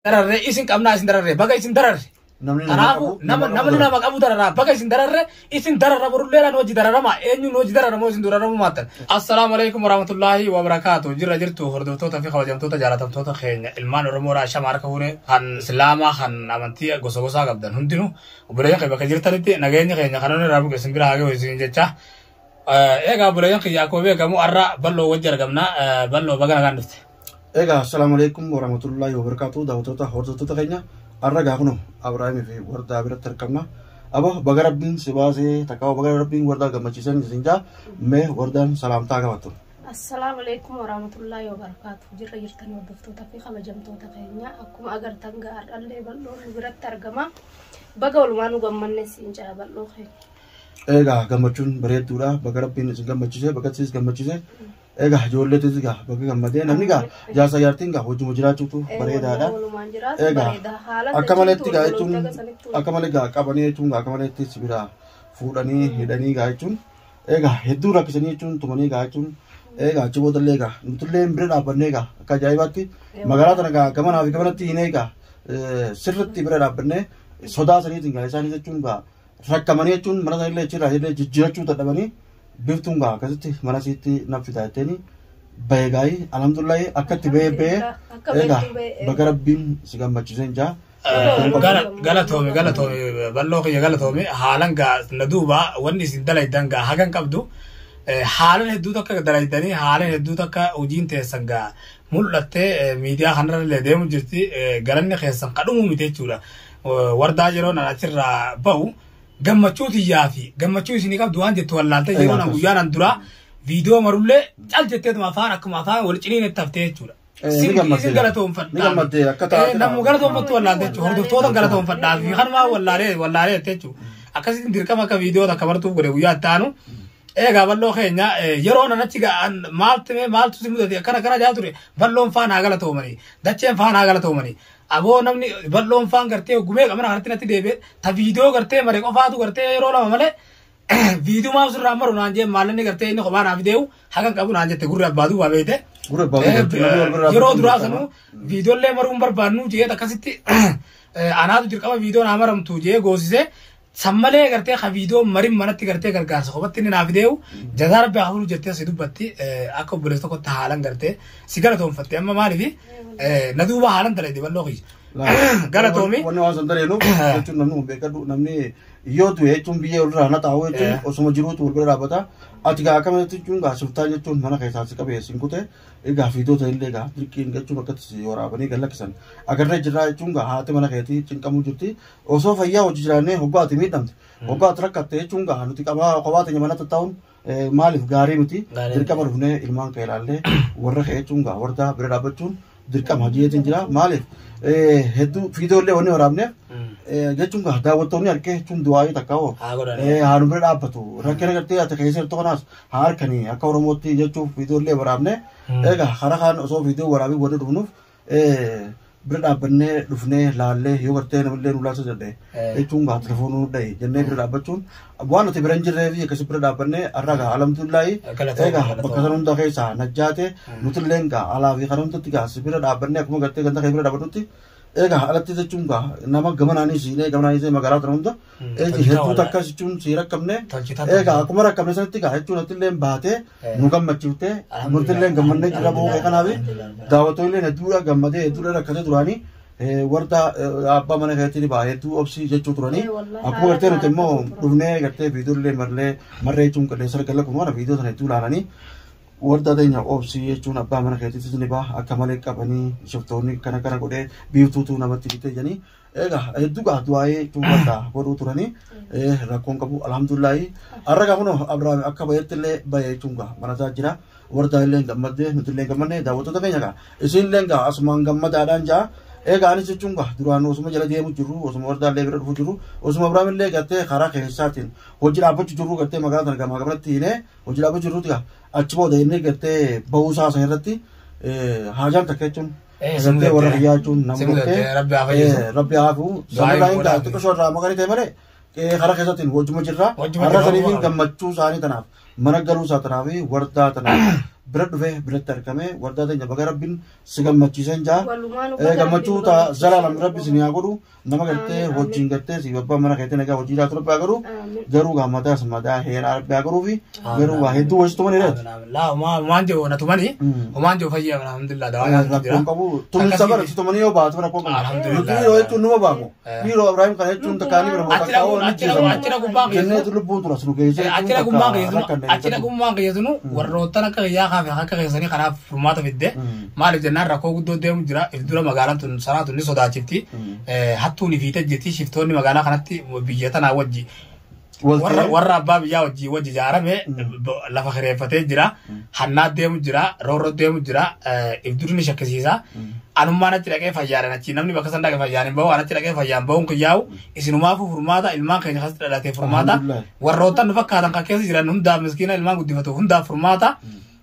Dararree isin qabnaa isin dararree baga isin dararre. Namni nama Kanaafuu qabu nama namni nama qabu dararaa baga isin dararre isin dararra borulleedhaan hojii dararama eenyuun hojii dararamoo isin dararamu maattan. Assalaamu alaikum warahmatullaahi wabarakaatu jirra jirtu hordoftoota fi kabajamtoota jaalatamtoota keenya ilmaan Oromoodhaa shama harka fuune kan Islaamaa kan amantii gosa gosaa qabdan hundinuu obboleeyyan keenya bakka jirtanitti nageenya keenya kan inni irraa buqe isin bira haa gahu isin jecha. Egaa obboleeyyan kiyya akkuma beekamu har'a bal'oo wajji argamna bal'oo baga nagaan dhufte. Egaa assalaamu alaikum warahmatullaahi wabarakaatu daawwattoota hordoftoota keenya har'a gaa kunoo Abiraamii fi Wardaa biratti argamna. Abo baga rabbiin si baasee takka baga rabbiin Wardaa gammachiisan isin jaa mee Wardaan salaamtaa qabattu. Assalaamu alaikum warahmatullaahi wabarakaatu. Jirra jirtan hordoftoota fi kabajamtoota keenya akkuma agartan gaarrallee bal'oon nu biratti argama. Baga walumaa nu gammanne siin jaa bal'oo keenya. Egaa gammachuun bareedduudha baga rabbiin isin gammachiise baga siis gammachiise. Egaa ijoolleetis gaa baga gammadee namni gaa jaarsa jaartiin gaa wajjuma jiraachuutu bareedaadha. Walumaan jiraatu Egaa bareeda. Haala akka maletti gaa jechuun jechuun akka malee gaa qabanii jechuun gaa akka maletti sibira fuudhanii hidhanii gaa jechuun egaa hedduu rakkisanii jechuun tumanii gaa jechuun egaa achi boodallee gaa nutullee bira dhaabbannee gaa akka ajaa'ibaatti magaalaa tana gaa gamanaa fi gamanatti hinee gaa sirriitti bira dhaabbannee sodaa saniitiin gaa isaanii jechuun gaa rakkamanii jechuun mana sanillee achirraa illee jijjiirachuu dadhabanii biftuun gaa akkasitti mana isiitti naffitaa jetteeni bahee gaa'ii alhamdulillahi akkatti bahee bahee Akka egaa beektu bahee. baga rabbiin si gammachiiseen jaa. Galatoomi galatoomi bal'oo kiyya galatoomi haalan gaa na duuba wanni isin dalaydan gaa hagan qabdu haalan hedduu takka dalaydanii haalan hedduu takka hojiin teessan gaa mul'attee miidiyaa kanarra illee deemu jirti galanni keessan kadhumuu miti jechuudha. Wardaa yeroo nan achirraa bahu gammachuu tiyyaa fi gammachuu isinii qabdu waan jettu wallaaltee yeroo nan guyyaa nan duraa viidiyoo marullee cal jetteetuma afaan akkuma afaan wal ciniin itti haftee jechuudha. Ni gammadde. Isin galatoonfadhaa. Ni gammadde, akka taate Namni galatoonfattu wallaalte jechuudha. Hordoftoota galatoonfadhaa fi kanumaa wallaalee wallaalee jechuudha. Akkasitti dirqama akka viidiyoo takka bartuuf godhe guyyaa itti aanu. Egaa bal'oo keenya yeroo nan achi ga'an maaltu mee maaltu si mudate akkana akkana jaa ture bal'oon faan haa galatoomanii dacheen faan haa galatoomanii aboo namni bal'oon faan gartee gumee qabana kanatti natti deebi'e ta viidiyoo gartee mare qofaatu gartee yeroo lama malee viidiyoo maaf sirraa maru naan jee maallanni gartee inni kophaa naaf dee'u hagan qabu naan jette gurri abbaa duubaa beekte. Gurri abbaa duubaa jechuun namni wal bira Yeroo duraa dhaabbatu sanuu viidiyoollee maruun barbaannu jee akkasitti anaatu dirqama viidiyoo naa maramtu jee goosisee san malee gartee ka viidiyoo marin manatti gartee gargaarsa kophatti inni naaf dee'u jazaa rabbi haa fuudhu jettee si dubbatti akka obboleessa tokkotti haalan gartee si galatoonfatte amma maaliif na duuba haalan dalayde bal'oo kiyya. Galatoomi. Wanni waan san dareenuuf jechuun namni kun beekadhu namni yoo du'e jechuun biyya walirraa na taa'u jechuun osuma jiruutu wal bira dhaabbata. Ati gaa akkamatti jechuun gaa siftaan jechuun mana keessaa si qabee sin kute egaa fiidota illee gaa dirqiin jechuun akkatti si waraabanii gad lakkisan. Agarree jirraa jechuun gaa haati mana keetii cinqamuu jirti. Osoo fayyaa hojii jiraannee hoggaa ati miidhamte hoggaa ati rakkatte jechuun gaa nuti qabaa kophaa teenya mana tattaa'uun maaliif gaarii miti dirqama dhufnee ilmaan kee ilaallee warra kee jechuun gaa wardaa bira dhaabbachuun dirqama hojiitiin jira maaliif hedduu fiidoollee wanni waraabneef jechuun gaa daawwattoonni harkee jechuun du'aayii takka hoo Haa godhan. haa nu bira dhaabbatu rakkina gartee ati keessa jirtu kanaas haa harkanii akka oromootti jechuuf fiidoollee waraabne egaa karaa kaan osoo fiidoo waraabii wanni dhufnuuf bira dhaabbannee dhufnee laallee yoo gartee namillee nu laalsa jedhe jechuun gaa telefoonuu nu dhahe jennee bira dhaabbachuun waan nuti bira hin jirree fi akkasii bira dhaabbannee har'a gaa alhamdulillahi Galatooma, egaa galatooma. bakka sana hunda keessaa najjaate nutillee gaa alaa fi kana hundatti gaa si bira dhaabbannee akkuma gartee ganda kee bira dhaabbannutti egaa alatti jechuun gaa nama gamanaanii siinee gamanaanii siinee magaalaa tana hunda eegi Tolchitaa hedduu wallaahi. takka jechuun sii rakkabne Tolchitaa egaa akkuma rakkabne sanatti gaa jechuun atillee baatee nu gammachiiftee nutillee gammannee jira booqee kanaaf daawwattoonni hedduudha gammadee hedduudha rakkatee duraanii warda abbaa mana keetii baa hedduu obsii jechuu turanii akkuma gartee nuti immoo dhufnee gartee viidiyoollee marlee marree jechuun qilleensa gala kun waan viidiyoo sana hedduu ilaalanii warda teenya obsii jechuun abbaa mana keetiitis ni baa akka malee qabanii shiftoonni kana kana godhee biiftuutu namatti bitee jedhanii egaa hedduu gaa du'aayee jechuun warda godhuu turanii rakkoon qabu alhamdulillahi har'a gaa kunoo Abiraam akka bayetti illee baye jechuun gaa manasaa jira warda illee gammadde nuti illee gammadne daawwattoota keenya gaa isin illee gaa asumaan gammadaadhaan jaa egaa anis jechuun gaa duraan osuma jala deemu jirru osuma warda illee bira dhufu jirru osuma Abiraam illee gartee karaa keessaatiin hojii dhaabbachuu jirru gartee magaalaa tana gamaa gamanatti hinee hojii dhaabbachuu jirruuti gaa achi booda inni gartee bahuu isaa sana irratti haajaan takka jechuun Si gartee warra mudatte. biyyaa jechuun nama Si mudatte, gartee Rabbi haa fayyisu. Rabbi haa hafu Du'aa sanarraa hin godhaa gaa xiqqoo irraa maqanii ta'e malee karaa keessaatiin hojuma jirra Hojuma har'a jirra, saniifin hojuma. gammachuu isaanii tanaaf mana galuu isaa tanaaf wardaa tanaaf Bira dhufee biratti argame wardaa teenya baga rabbiin si gammachiisan jaa. Gammachuu ta'a zalaalam rabbi isin haa godhu nama gartee hojiin gartee si abbaa mana keetti nagaa hojii laatu rabbi haa godhu garuu gaa mataa mataa heeraa rabbi haa godhuu fi garuu waa hedduu wayis tumani reeti. Laa homaan jiru na tumani homaan jiru fayyaa alhamdulillah dawaa nyaatu jira. Rakkoon qabu tuminsa bara si tumanii yoo baatu rakkoon qabu. Nuti dhiiroo jechuun numa baamu dhiiroo Ibrahim kana jechuun takkaanii bira takkaa oo ni jeesamu. Jenneetu lubbuun tura sunu geessee Achira gubbaan keessunu warroottan akka kiyyaa kaafe akka keessanii kanaaf furmaata fidde maaliif jennaan rakkoo guddoo deemu jira if dura magaalaan tun sanaa tun ni sodaachifti hattuun ifiite jirti shiftoonni magaalaa kanatti biyya tanaa wajji warra abbaa biyyaa wajji wajji ijaarame lafa kireeffatee jira hannaa deemu jira roorroo deemu jira if duri ni shakkisiisa anummaan achi dhaqee fayyaadhaan achi namni bakka san dhaqee fayyaan hin bahu achi dhaqee fayyaan bahuun kiyyaa'u isinumaafuu furmaata ilmaan keenya keessatti dhalatee furmaata warroottan nu fakkaatan kan keessa jiran hundaaf miskiina ilmaan guddifatu hundaaf furmaata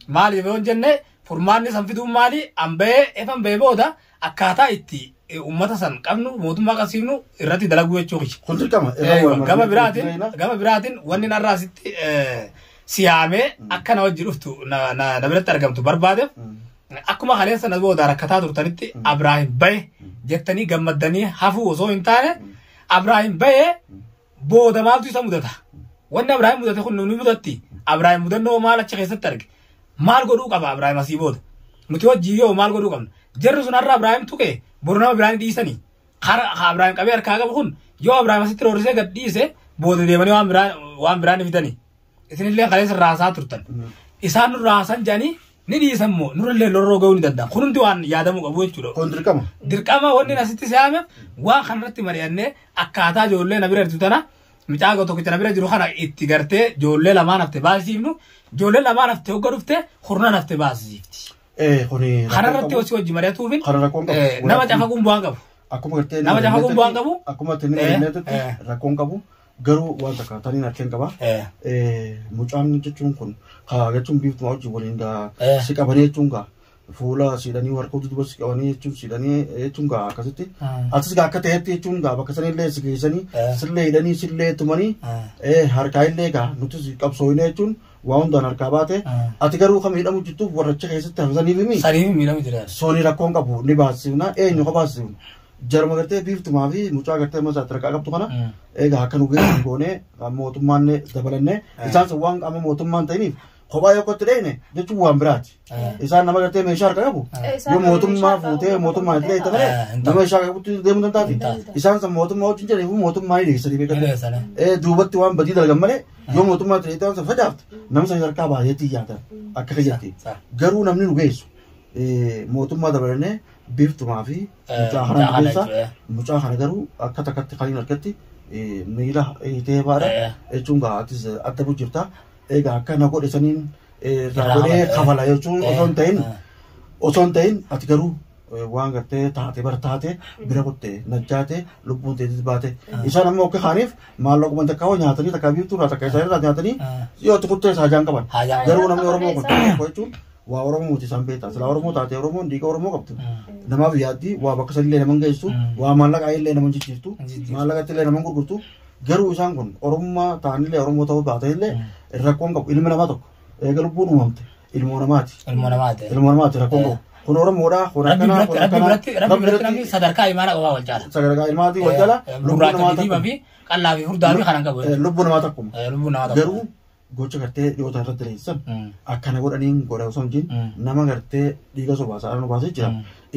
maaliif yoo jenne furmaanni san fiduun maali an bahee efan bahee booda akkaataa itti uummata san qabnu mootummaa qabsiifnu irratti dalaguu jechuu kiyya. Kun dirqama. Gama biraatiin wanni narraa asitti siyaamee akka na wajji dhuftu na biratti argamtu barbaadeef akkuma kaleessa na booda rakkataa turtanitti Abraahim bahe jettanii gammaddanii hafuu osoo hin taane Abraahim bahe booda maaltu isa mudata? Wanni Abraahim mudate kun nu mudatti. Abraahim mudannoo maal achi keessatti arge? Maal godhuu qaba Abraahim asii booda? Nuti wajjii yoo maal godhuu qabna? Jarri sun har'a Abraahim tuqe boru nama biraan dhiisanii. Kara Abraahim qabee harkaa qabu kun yoo Abraahim asitti roorisee gad dhiise booda deemanii waan biraan ni fidanii. Isinillee kaleessa raasaa turtan. Isaan nu raasan jedhanii ni dhiisan moo nurrallee lorroo ga'uu ni danda'a. Kun hundi waan yaadamuu qabu jechuudha. Kun dirqama. Dirqama wanni asitti si'aameef waan kanarratti mari'annee akkaataa ijoollee na bira jirtu tana mucaa tokkicha na bira jiru kana itti gartee ijoollee lamaan hafte baasifnu ijoollee lamaan hafte hogga dhufte hurnan hafte baasifti. Kuni Kanarratti osoo wajji mari'atuufin Kana rakkoon qabu. Nama cafaquun bu'aan qabu. Akkuma gartee Nama cafaquun bu'aan qabu. Akkuma tinni rakkoon qabu garuu waan takka taniin harkeen qaba. Mucaan jechuun kun haa jechuun biiftuma hojii waliin gaa si qabanii jechuun gaa fuula siidhanii harka duuba si qabanii jechuun siidhanii jechuun gaa akkasitti. Atis gaa akka ta'etti jechuun gaa bakka sanillee si geessanii sillee hidhanii sillee tumanii harkaa illee gaa nuti qabsooyne jechuun waa hundaan harkaa baate ati garuu kan miidhamu jirtuuf warracha keessatti hafisaniif himi. Saniif miidhamu jira. Soonii rakkoon qabu ni baasifna eenyu ka baasifna. Jarma gartee biiftumaa fi mucaa gartee masaatti rakkaa qabdu kana egaa akka nu geessu goonee mootummaan dabalannee isaan sun waan qaama mootummaan ta'iniif kophaa yoo kotti dheeyne jechuun waan biraati. Isaan nama gartee meeshaa harka qabu yoo mootummaa fuutee mootummaan itti dheeyte malee nama meeshaa qabutti deemuu dandaati. Isaan sun mootummaa wajjin jedhaniif mootummaa ni dheessanii beekatu. Duubatti waan badii dalagan malee yoo mootummaa itti dheeyte waan sun facaafte nama sana harkaa baay'eetti yaatan akka kiyyaatti. Garuu namni nu geessu mootummaa dabalannee biiftumaa fi mucaa kana keessa mucaa kana garuu akka takkatti kan hin harkatti miila hiitee baadha jechuun gaa atis adda jirta. Egaa akka na godhe saniin irraa godhee kafala jechuun osoo hin ta'in ati garuu waan gartee taate bara taate bira kutte najjaate lubbuun teetis baate isaan ammoo akka kaaniif maallaquma takka hoo nyaatanii takka biiftuu irraa takka isaan irraa nyaatanii yoo itti kuttee haajaan qaban garuu namni Oromoo kun tokko jechuun waa Oromoo miti isaan beektaa silaa Oromoo taate Oromoon dhiiga Oromoo qabdu namaaf yaaddi waa bakka sanillee naman geessu waa maallaqa illee naman jijjiirtu maallaqatti illee naman gurgurtu garuu isaan kun Oromummaa ta'anillee Oromoo ta'uu baatanillee rakkoon qabu ilmi namaa tokko eega lubbuun uumamte ilmoo namaati. Ilmoo namaati. Ilmoo namaati rakkoon qabu. Kun Oromoodha kun akkanaa kun Rabbi akkanaa. biratti Rabbi biratti namni sadarkaa imaana qofaa wal caala. Sadarkaa ilmaatii wal jala lubbuu Gurraacha namaa fi diimaa takkuma. fi qal'aa fi furdaa fi kanan qabu. Lubbuu namaa takkuma. Lubbuu namaa tokko. Garuu gocha gartee dhiyoota irratti daleessan akkana godhaniin godha osoo hin jiin nama gartee dhiiga sobaasaa nu baasee jira.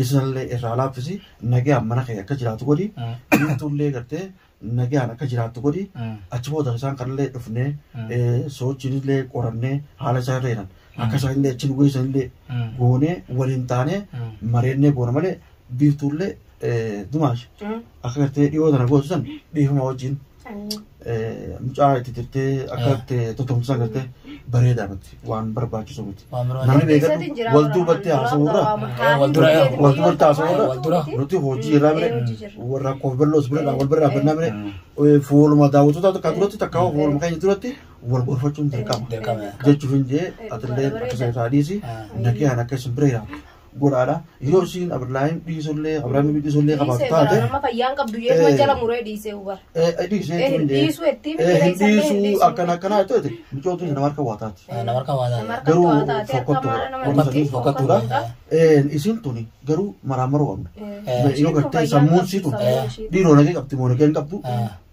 Isanillee irraa laaffisi nagaan mana kee akka jiraatu godhi. Biiftuullee gartee nagaan akka jiraattu godhi. Achi booda isaan kanallee dhufnee sochiinillee qorannee haala isaa irra jiran akka isaanillee achi nu geessanillee goonee waliin taanee mareennee goona malee biiftuullee dumaash akka gartee dhiyoo tana gootu san dhiifama wajjin mucaa itti tirtee akka itti totomsan gartee bareedaa miti waan barbaachisu miti. Waan barbaachisu. Namni beekadhu wal duubatti haasa'uu irraa wal duubatti haasa'uu irraa Wal dura. Nuti hojii irraa bire warra rakkoof bal'oos bira wal bira dhaabbannaa bire fuuluma daawwattoota takka duratti takka fuuluma keenya duratti wal gorfachuun dirqama. Dirqama. Jechuuf hin jee atillee akkasuma isaa dhiisi nagaan akka isin bira jiraattu Godhaadha. Yoo isiin Abiraayim dhiisullee Abiraayim dhiisullee qabaatu taate. Nama fayyaan qabdu yeetuma jala muree dhiisee ubar. Dhiisee Hin dhiisu ittiin Hin dhiisu akkana akkanaa jettee micootni nama harka waa taati. Nama harka waa taate. Garuu fokkattuudha. Fokkattuudha. Isin tuni garuu maraamaruu qabna. Yoo gartee sammuun si tun dhiiroo nagee qabdi moo nagee hin qabdu.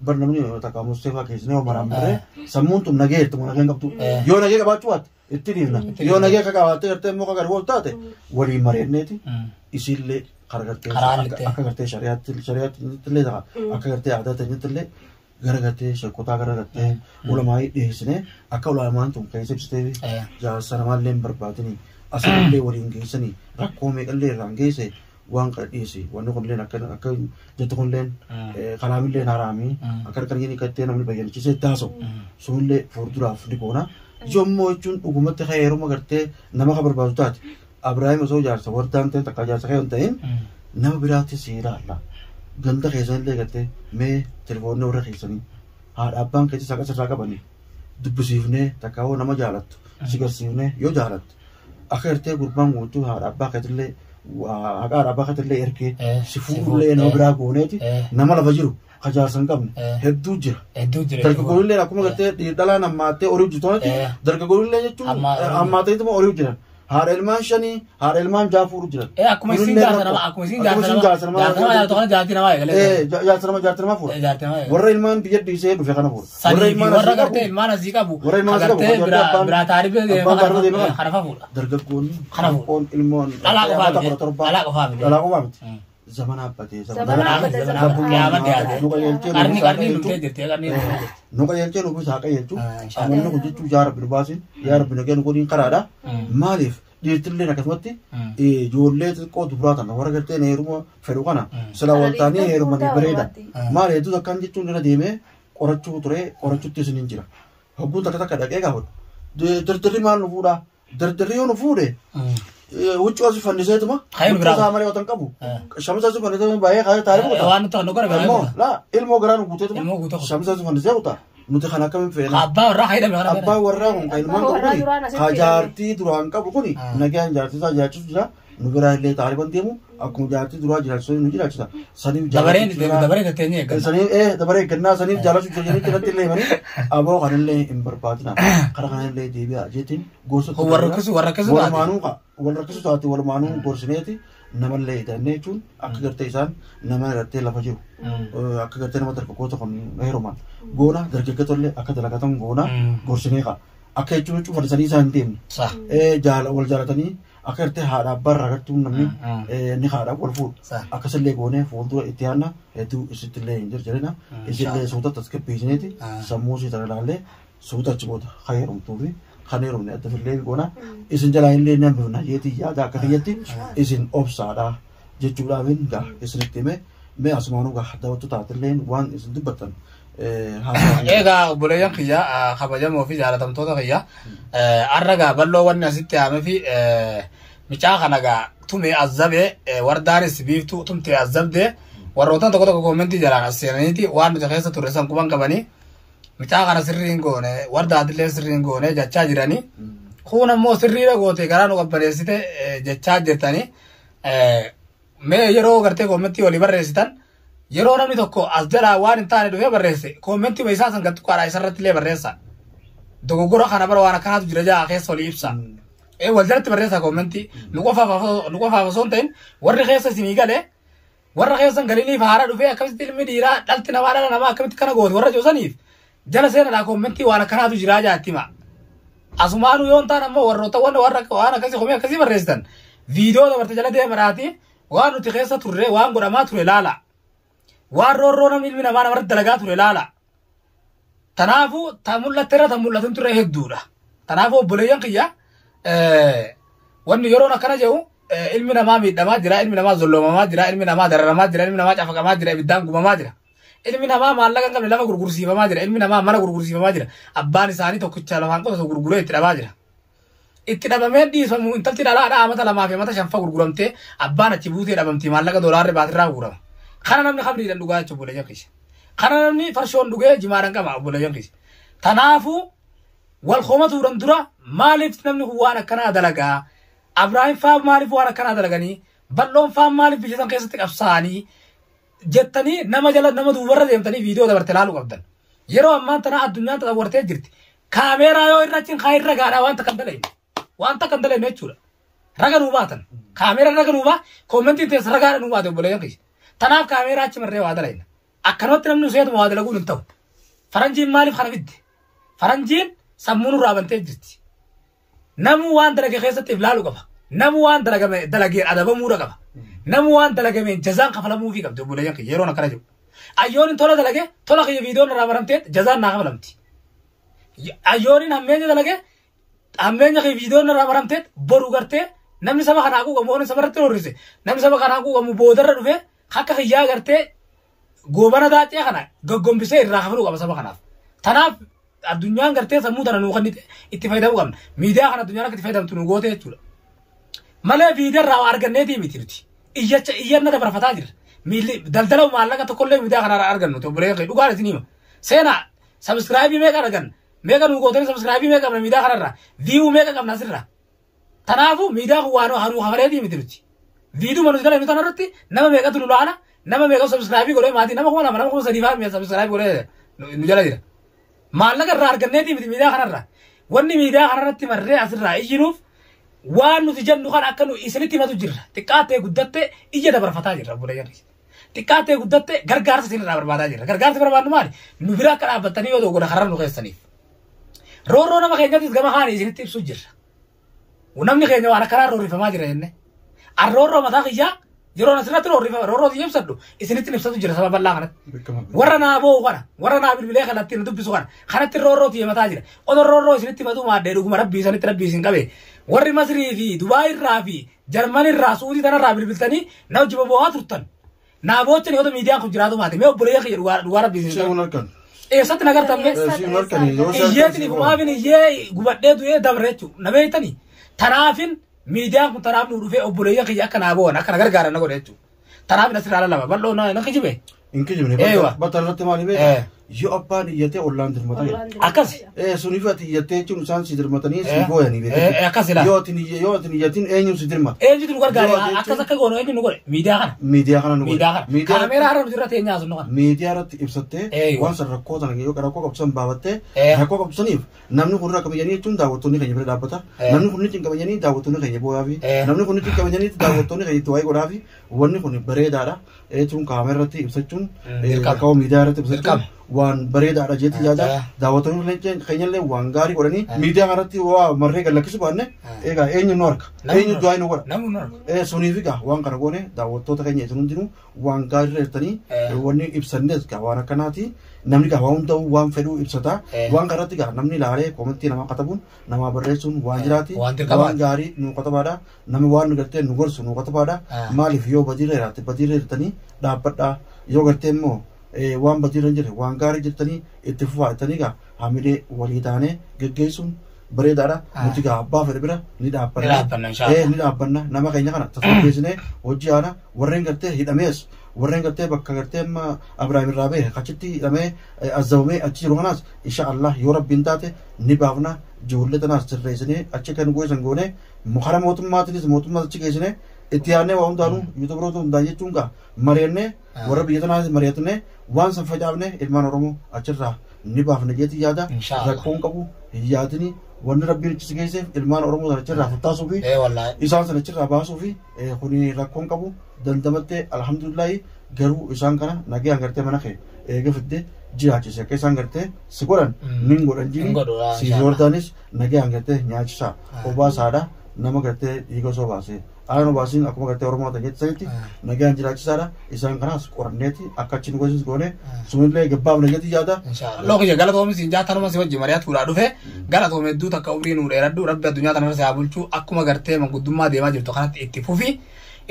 Bar namni takka Mustafaa keessanii yoo maraamarree sammuun tun nagee jirti moo nagee hin qabdu. Yoo nagee qabaachuu baatte itti dhiifna. Yoo nagee akka qabaattee gartee immoo kan garuu taate waliin mareenneeti isiillee kara gartee akka gartee shari'aatti illee ta'a akka gartee aadaa teenyatti illee gara gartee sheekotaa gara gartee ulamaayii dhiyeessinee akka ulamaan tun keessa ibsitee jaarsa namaallee hin barbaadini asillee waliin geessanii rakkoo meeqallee irraan geesse waan kana dhiyeesse wanni kunillee akka akka jettu kunillee kalaamillee haraamii akka harka inni kattee namni bayyanachiisee taasa'u sunillee fuulduraaf ni goona. Yommuu jechuun dhugumatti heeruma gartee nama ka barbaadu taate Abiraayim osoo jaarsa wardaan ta'e takka jaarsa kee hin ta'in nama biraatti si ilaalla. Ganda keessanillee gartee mee telefoonni warra keessanii haadha abbaan keessa saqa sirraa qabanii dubbisiifnee takka hoo nama jaalattu si garsiifnee yoo jaalattu akka gartee gurbaan guutuu haadha abbaa keetillee haqa haadha abbaa keetillee ergee si fuudhullee nama biraa gooneeti nama lafa jiru ka jaarsa hin qabne hedduu jira. Hedduu jira. Dargaggoonillee akkuma gartee dhalaan hammaattee horii hojjetu dargaggoonillee jechuun hammaattee horii jiran. Haadha ilmaan shanii haadha ilmaan ja'a fuudhu jiran. Akkuma isin jaarsa nama akkuma isin jaarsa nama jaarsa nama jaarsa jaartii namaa eegalee. Jaarsa nama jaartii nama fuudha. Jaartii nama eegalee. Warra ilmaan biyya dhiisee dhufe kana fuudha. Warra ilmaan warra gartee ilmaan asii qabu. Warra ilmaan asii qabu. Gartee biraa taarifee deema kana fa fuudha. Dargaggoonni. Kana fuudha. Ilmoon Dhalaa qofaa miti. Dhalaa qofaa miti. Dhalaa qofaa miti. Zamana abbatee zamana abbatee. Qarni qarni dhumtee jirti qarni dhumtee jirti. Nu qajeelchee nu bisaa qajeelchu amanni kun jechuu yaa rabbi nu baasin yaa rabbi nageen godhiin karaadha. Maaliif dhiirtillee akkasumatti ijoollee xixiqqoo dubaraa tana warra gartee heeruma fedhu kana sila waltaanii heerumanii bareeda. Maal hedduu akkaan jechuun irra deemee qorachuu ture qorachuutti isin hin jira. Hogguun takka takka dhaqee gaafadhu. Dardarri maal nu fuudhaa? Dardarri yoo nu fuudhe huccuu asii fanniseetuma. Huccuu isaa malee watan qabu. Shamsa asii fanniseetuma baay'ee kaayee taarif kutaa. Waan nuti nu gara Ilmoo laa ilmoo garaa nu guuteetuma. Shamsa asii fannisee kutaa. Nuti kan akkamiin feena. Abbaa warraa haidhame kana. Abbaa warraa kun kan ilmaan qabu kuni ka jaartii duraan qabu kuni nagaan jaartii isaa jiraachisu jira. Nu biraa illee taariban deemu akkuma jaartii duraa jiraachisu nu jiraachisa. Saniif Dabareen dabareen tatteenye eegganna. Saniif dabaree eeggannaa saniif jaalachuu jiranii irratti illee himanii aboo kanallee hin barbaadina. Kara kanallee deebi'a jeetiin gorsa. Warra rakkisu warra rakkisu taate. Walumaanuu wal rakkisu taate walumaanuu gorsineeti namallee hidhannee jechuun akka gartee isaan nama gartee lafa jiru. Akka gartee nama dargaggoota kun heeruman goona dargaggoota akka dalagatan goona gorsinee qaba. Akka jechuun cufanisanii isaan hin deemne. Wal jaalatanii akka gartee haadha abbaa irraa gartuun namni ni haadha wal fuudhu. Akkasillee goonee fuuldura itti aanna hedduu isittillee hin jirjirina. Isillee suuta tasgabbeessineeti sammuu isii tana ilaallee suuta achi booda kan heerumtuu fi kan heerumne adda fillee goona. Isin jalaa illee ni hambifna jeetii yaada akka kiyyatti isin obsaadha jechuudhaafin gaa isinitti hime mee asumaanuu gaa daawwattu taatellee waan isin dubbattan. Egaa obboleeyyan kiyya kabajamoo fi jaalatamtoota kiyya har'a gaa bal'oo wanni asitti haame fi micaa kana gaa tume azzabee wardaanis biiftuu tumtee azzabdee warrootan tokko tokko koomentii jalaan as seenaniiti waan nuti keessa turre san quban qabanii micaa kana sirrii hin goone wardaatillee sirrii hin goone jechaa jiranii kun ammoo sirriidha goote garaa nu qabbaneessite jechaa jirtanii mee yeroo gartee koomentii walii barreessitan yeroo namni tokko as jalaa waan hin taane dhufee barreesse koomentii isaa san gattu qaadhaa isarratti illee barreessa. Dogoggora kana bara waan akkanaatu jira jaa keessa olii ibsa. Wal jalatti barreessa koomentii nu qofaaf osoo hin ta'in warri keessa isinii galee warra keessa galiniif haara dhufee akkamitti ilmi dhiiraa dhalti namaa dhala namaa akkamitti kana goote warra joosaniif jala seenadhaa koomentii waan akkanaatu jira jaatti hima. Asumaanuu yoo hin taane ammoo warroota warra waan akkasii komee akkasii barreessitan viidiyoo dabarte jala deemaraati waan nuti keessa turre waan godhamaa ture laala. Waan roorroo namni ilmi namaa namarratti dalagaa ture laala. Kanaafuu ta mul'atteerra ta mul'atin turre hedduudha. Kanaafuu obboleeyyan kiyya wanni yeroon akkana jedhu ilmi namaa miidhamaa jira, ilmi namaa zolloomamaa jira, ilmi namaa dararamaa jira, ilmi namaa cafaqamaa jira, ibiddaan gubamaa jira. Ilmi namaa maallaqa hin qabne lafa gurgursiifamaa jira, ilmi namaa mana gurgursiifamaa jira. Abbaan isaanii tokkicha lafaan qotatu gurguree itti dhabaa jira. Itti dhabamee dhiifamu intalti dhalaadhaa amata lamaa fi amata shanfa gurguramtee abbaan achi buutee dhabamti maallaqa doolaarri baatirraa gurgurama. Kana namni khamriidhaan dhugaa jechuun obboleeyyan kiyya. Kana namni farshoon dhugee jimaadhaan qaba obboleeyyan kiyya. Kanaafuu wal komatuudhaan dura maaliif namni kun waan akkanaa dalagaa? Abrahaam faa maaliif waan akkanaa dalaganii bal'oon faa maaliif biyya san keessatti qabsaa'anii jettanii nama jala nama duubarra deemtanii viidiyoo dabarte laaluu qabdan. Yeroo ammaan tana addunyaan tasawartee jirti. Kaameeraa yoo irra achiin kaa irra gaadhaa wanta kan dalayne. Wanta kan dalayne jechuudha. Raga nuu baatan. Kaameeraan raga nuu baa koomentiin teessa ragaadha nuu baate obboleeyyan kiyya. Tanaaf kaameeraa achi marree waa dalayna. Akkanumatti namni seetuma waa dalaguun hin ta'u. Faranjiin maaliif kana fidde? Faranjiin sammuu nurraa bantee jirti. Namuu waan dalage keessatti ilaaluu qaba. Namuu waan dalagame dalageen adabamuudha qaba. Namuu waan dalagameen jazaan kafalamuufii qabdi obboleeyyan kiyya yeroon akkana jiru. Ayyoon tola dalage tola kiyya viidiyoon irraa baramtee jazaan naa kafalamti. Ayyoon hammeenya dalage hammeenya kiyya viidiyoon irraa baramtee boru gartee namni saba kanaa quuqamu oon saba irratti rorrise namni saba kanaa quuqamu boodarra dhufee akka kiyyaa gartee goobana daacee kana gaggombisee irraa kafaluu qaba saba kanaaf. Tanaaf addunyaan gartee sammuu tana nuu kennite itti fayyadamuu qabna. Miidiyaa kana addunyaan akka itti fayyadamtu nu goote jechuudha. Malee viidiyoo irraa waa arganneetii miti nuti. Iyyacha iyyanna dabarfataa jirra. Miilli daldala maallaqa tokkollee miidiyaa kanarraa argannu obboleeyyan kee dhugaan isin hima. Seenaa sabiskiraayibii meeqa arganna? Meeqa nu gootanii sabiskiraayibii meeqa qabna miidiyaa kanarraa? Viiyuu meeqa qabna asirraa? Kanaafuu miidiyaa kun waan hanuu kafaleetii miti nuti. Viidiyoo nuti dalagnu tanarratti nama meeqatu nu laala? Nama meeqatu sabiskiraayibii godhee maatii nama 2000 nama 3000 fa'aa sabiskiraayibii godhee nu jala jira. Maallaqa irraa arganneetii miti miidiyaa kanarraa. Wanni miidiyaa kanarratti marree asirraa iyyinuuf waan nuti jennu kan akka nu isinitti himatu jirra. Xiqqaattee guddattee iyya dabarfataa jirra obboleeyyan kiyya. Xiqqaattee guddattee gargaarsa isinirraa barbaadaa jirra. Gargaarsi barbaadnu maali? Nu bira akka dhaabbattanii yoo godha karra nu keessaniif. Roorroo nama keenyattis gama kaanii isinitti ibsu jirra. Namni keenya waan akkanaa roorrifamaa jira jenne. Arroorroo mataa kiyyaa yeroo asirratti roorrifama roorroo xiyya ibsadhu isinitti ibsatu jira saba bal'aa kanatti. Warra naa boo'u kana warra naa bilbilee kanatti na dubbisu kana kanatti roorroo xiyya mataa jira. Odoo roorroo isinitti matuu maaddee dhuguma rabbii isinitti rabbii isin qabe. Warri Masrii fi Dubaay irraa fi Jarman irraa Suudii tanarraa bilbiltanii na hojii bobboo'aa turtan. Naa boochani odoo miidiyaan kun jiraatu maate mee obboleeyyan kiyya dhugaa rabbii isin Isheen harkan. Eessatti na gartan mee? Isheen harkan. Iyyeetin ifumaafin iyyee gubadhee du'ee dabre jechuudha. Na beektanii? Tanaafin miidiyaan kun tanaaf nu dhufee obboleeyyan kiyya akka naa bo'an akka na gargaaran na godhe jechuudha. Tanaafin asirraa lama bal'oo na kijibe. Hin kijibne. Eewa. Bakka irratti maali beektaa? Yoo abbaan iyyatee ollaan dirmata jedha. Akkas. Suniif ati iyyattee jechuun isaan si dirmatanii si booyanii beektaa. Akkas ilaa. Yoo ati iyyatiin eenyu si dirmata? Eenyutu nu gargaare? Akkas akka goonu eenyu nu godhe? Miidiyaa kana. Miidiyaa kana nu godhe. Miidiyaa kana. Kaameeraa har'a nuti irra teenyaa sun kana. Miidiyaa irratti ibsattee waan san rakkoo sana yoo rakkoo qabdu san baafattee rakkoo qabdu saniif namni kun irra kabajanii jechuun daawwattoonni keenya bira dhaabbata. Namni kun ni cinqabajanii daawwattoonni keenya booyaa fi namni kun ni cinqabajanii daawwattoonni keenya itti waa'ee godhaa fi wanni kun bareedaadha. Jechuun kaameeraa irratti ibsachuun rakkoo miidiyaa irratti ibsachuun waan bareedaadha jeetti yaada. Daawwattoonni keenyallee waan gaarii godhanii miidiyaa kanarratti waa marree gad lakkisu baanne egaa eenyu nu harka eenyu du'aa nu godha. Suniif egaa waan kana goone daawwattoota keenya isin hundinuu waan gaarii irra jirtanii wanni ibsannes egaa waan akkanaati. Namni egaa waan hunda'u waan fedhuu ibsata. Waan kanarratti egaa namni ilaalee koomentii namaa katabuun namaa barreessuun waan jiraati. Waan gaarii nu katabaadha. Namni waan nu gartee nu gorsu nu katabaadha. Maaliif yoo badiirra jiraate badiirra jirtanii dhaabbadhaa. Yoo gartee immoo waan badiirra hin jirre waan gaarii jirtanii itti fufaa jettanii egaa hamilee walii taanee geggeessuun bareedaadha. Nuti egaa abbaa fedhe bira ni dhaabbanna. Ni dhaabbanna. Nama keenya kana tasgabbeessinee hojii haala warreen gartee hidhamees warreen gartee bakka gartee amma Abrahaam irraa bahe achitti hidhamee azabamee achi jiru kanaas insha Allah yoo rabbiin taate ni baafna. Ijoollee tanaas sirreessinee achi kan goosan goone karaa mootummaatiinis mootummaas achi geessinee itti yaadnee waa hundaanuu yuutuubaroota hundaan jechuun gaa mari'annee warra biyya tanaas mari'atnee waan san facaafne ilmaan Oromoo achirraa ni baafna jeetii yaada. Rakkoon qabu hin yaadini wanni rabbiin achi geesseef ilmaan Oromoo sana achirraa futtaasuu fi isaan sana achirraa baasuu fi kuni rakkoon qabu dandamattee alhamdulillahi garuu isaan kana nagayaan gartee mana kee eega fidde jiraachise akka isaan gartee si godhan nin godhan jini si Yordaanis nagayaan gartee nyaachisaa obaasaadha nama gartee dhiiga osoo baasee aanoo obaasiin akkuma gartee Oromoo ta'e jettanitti nagayaan jiraachisaadha isaan kanaas qoranneeti akka achi nu gosis goone sunillee gabbaafna jetti yaada. Loo kiyya galatoomi siin jaatanuma si wajji mari'atuudhaa dhufe galatoome hedduu takka umrii nuu dheeradhu rabbi addunyaa tanarra si haa bulchu akkuma gartee manguddummaa deemaa jirtu kanatti itti fufi.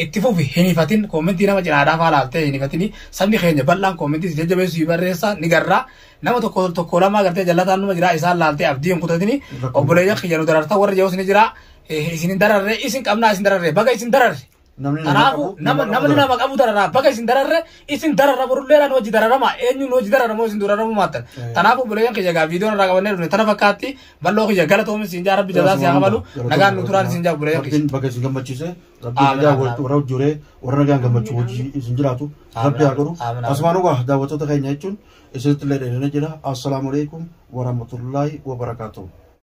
Itti fufi hin ifatin koomentii nama cinaadhaa faa laaltee hin ifatini sabni keenya bal'aan koomentii si jajjabeessu si barreessa ni garraa nama tokko tokko lama gartee jallataan numa jira isaan laaltee abdii hin kutatini obboleeyyan kiyya nu dararta warra jirus ni jira isin hin dararre isin qabnaa isin dararre baga isin dararre Namni nama Kanaafuu qabu nama namni nama qabu dararaa baga isin dararre isin dararra borulleedhaan hojii dararama eenyuun hojii dararamoo isin dararamu maattan. Kanaafuu buleeyyan kiyya gaa viidiyoon irraa qabannee dhufne tana fakkaatti bal'oo kiyya galatoomi siin jaa rabbi jazaa si haa kafalu nagaan nu turaan isin jaa buleeyyan kiyya. Rabbiin baga isin gammachiise. Rabbiin Amiin, nagaa amiin. warra warra hojjuree warra nagaan gammachuu hojii isin jiraatu. Rabbi haa godhu. Amiin, amiin. Asumaan dhugaa daawwattoota keenya jechuun isinitti illee dheerina jira. Assalaamu alaikum warahmatullaahi wabarakaatuh.